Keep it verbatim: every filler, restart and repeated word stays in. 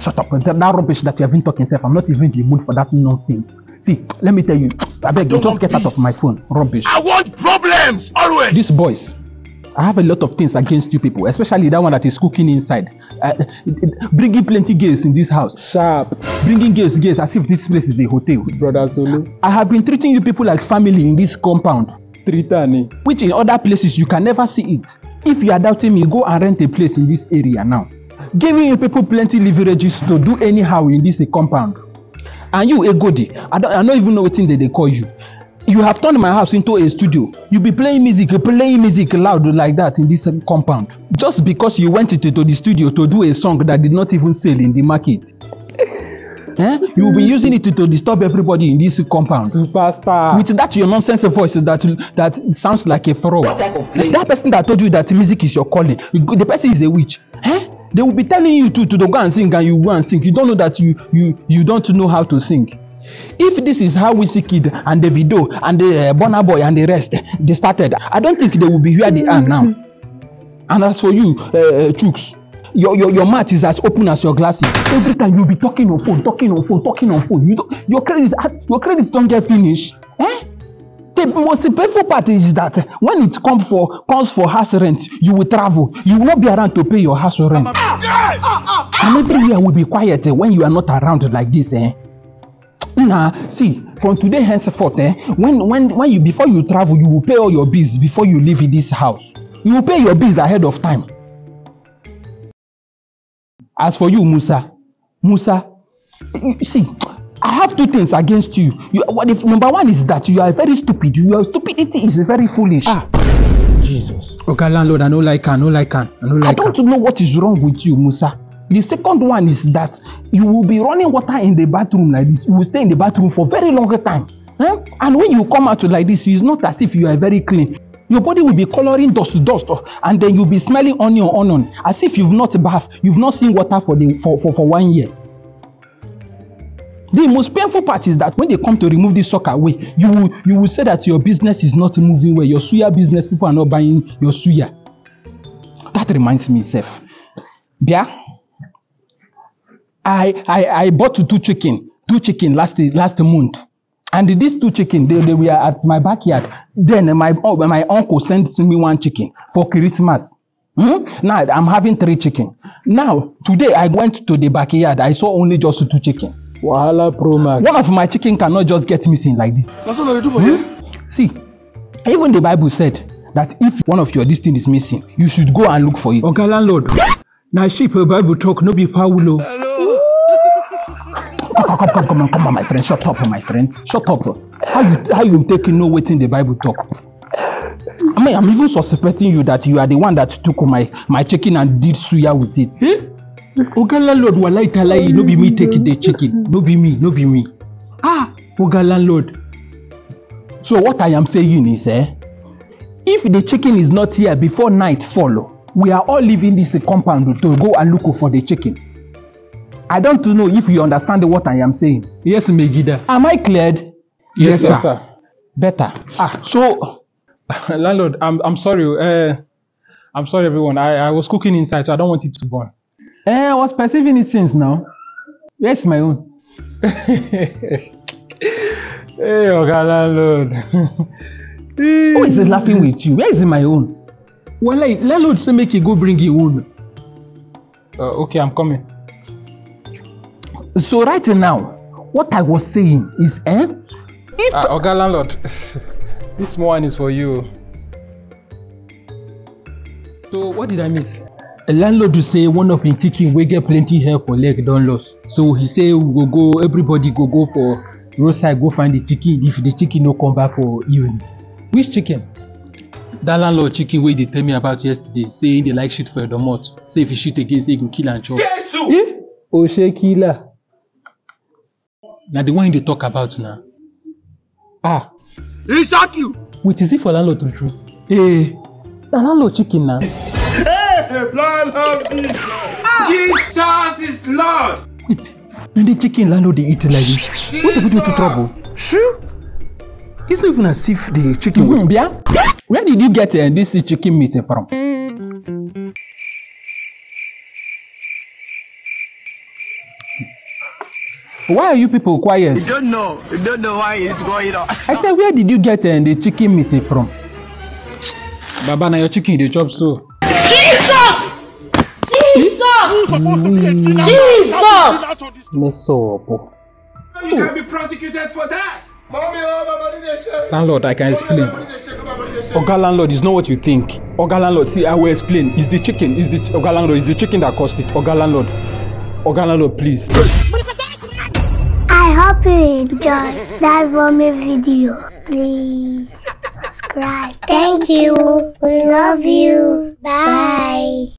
Shut up. That, that rubbish that you have been talking, self, I'm not even in the mood for that nonsense. See, let me tell you, I beg you, just get out of my phone. Rubbish. I want problems always. These boys, I have a lot of things against you people, especially that one that is cooking inside. Uh, bringing plenty girls in this house. Sharp. Bringing girls, girls, as if this place is a hotel. Brother Solo. I have been treating you people like family in this compound. Treat Annie. Which in other places you can never see it. If you are doubting me, go and rent a place in this area now. Giving you people plenty leverages to do anyhow in this compound. And you, Egodi, I don't, I don't even know what thing that they call you. You have turned my house into a studio. You be playing music, playing music loud like that in this compound. Just because you went to, to the studio to do a song that did not even sell in the market. Eh? You will be using it to, to disturb everybody in this compound. Superstar. With that your nonsense voice that that sounds like a fraud. What type of play? That person that told you that music is your calling, the person is a witch. Eh? They will be telling you to, to go and sing, and you go and sing. You don't know that you you you don't know how to sing. If this is how Wizkid and Davido and the uh, Burna Boy and the rest they started, I don't think they will be where they are now. And as for you, uh, uh, Chooks, your, your your mouth is as open as your glasses. Every time you be talking on phone, talking on phone, talking on phone. You don't, your credit, your credit don't get finished. Eh? The most painful part is that when it comes for comes for house rent, you will travel. You will not be around to pay your house rent. And everywhere will be quiet eh, when you are not around like this. Eh? Nah, see, from today henceforth, eh, when when when you before you travel, you will pay all your bills before you leave this house. You will pay your bills ahead of time. As for you, Musa, Musa, you see, I have two things against you. You, what if number one is that you are very stupid. Your stupidity is very foolish. Ah, Jesus. Okay, landlord, I don't like her, I don't like her, I don't like I don't her. Know what is wrong with you, Musa. The second one is that you will be running water in the bathroom like this. You will stay in the bathroom for very long time. Eh? And when you come out like this, it's not as if you are very clean. Your body will be coloring dust, dust, oh, and then you'll be smelling onion, onion, as if you've not bathed, you've not seen water for the for, for, for one year. The most painful part is that when they come to remove this sock away, you will you will say that your business is not moving well. Your suya business, people are not buying your suya. That reminds me, self. Bia, I I I bought two chicken, two chicken last last month. And these two chicken, they, they were at my backyard. Then my oh, my uncle sent me one chicken for Christmas. Hmm? Now I'm having three chicken. Now today I went to the backyard. I saw only just two chicken. Wahala Pro Max. One of my chicken cannot just get missing like this. That's what I do for you. See, even the Bible said that if one of your this thing is missing, you should go and look for it. Okay, landlord. Na sheep wey Bible talk, no be fowl o. Come, come, come, come, come, come, my friend. Shut up, my friend. Shut up. How you how you take know wetin the Bible talk? I mean, I'm even suspecting you that you are the one that took my my chicken and did suya with it. Eh? Oga landlord, walai talai, no be me take the chicken. No be me, no be me. Ah, Oga landlord. So what I am saying is, eh, if the chicken is not here before night fall, we are all leaving this compound to go and look for the chicken. I don't know if you understand what I am saying. Yes, Megida. Am I cleared? Yes, sir. Better. Ah, so landlord, I'm I'm sorry. Uh, I'm sorry, everyone. I, I was cooking inside, so I don't want it to burn. Eh, I was perceiving it since now. Where's my own? Hey, Oga landlord. Who is laughing with you? Where is my own? Well, like, landlord say make you go bring your own. Uh, okay, I'm coming. So right now, what I was saying is, eh? If uh, Oga landlord, this small one is for you. So what did I miss? A landlord to say one of him chicken wey get plenty hair for leg don lost. So he say we go go, everybody go go for roadside, go find the chicken. If the chicken no come back for evening. Which chicken? That landlord chicken wey dey tell me about yesterday, say he dey like shit for your domot. Say if he shit again, say he go kill and chop. Jesus! Eh? Oshe killer. Na the one you dey talk about now. Ah. He shock you. Wait, is it for landlord true true? Eh, na landlord chicken na. Hey, blood of Jesus. Jesus is Lord. Wait, na the chicken landlord dey eat like this. What do we do to trouble? Sure. It's not even as if the chicken was. Mm, Bia, where did you get uh, this chicken meat from? Why are you people quiet? You don't know. You don't know why it's going on. I said, where did you get uh, the chicken meat from? Baba, na your chicken dey chop so. Jesus! Jesus! Jesus! Mess up. You can be prosecuted for that. Landlord, I can explain. Oga landlord is not what you think. Oga landlord, see, I will explain. It's the chicken. It's the ch- Oga landlord. It's the chicken that caused it. Oga landlord. Oga landlord, please. I hope you enjoyed that Vomit video. Please subscribe. Thank you. We love you. Bye.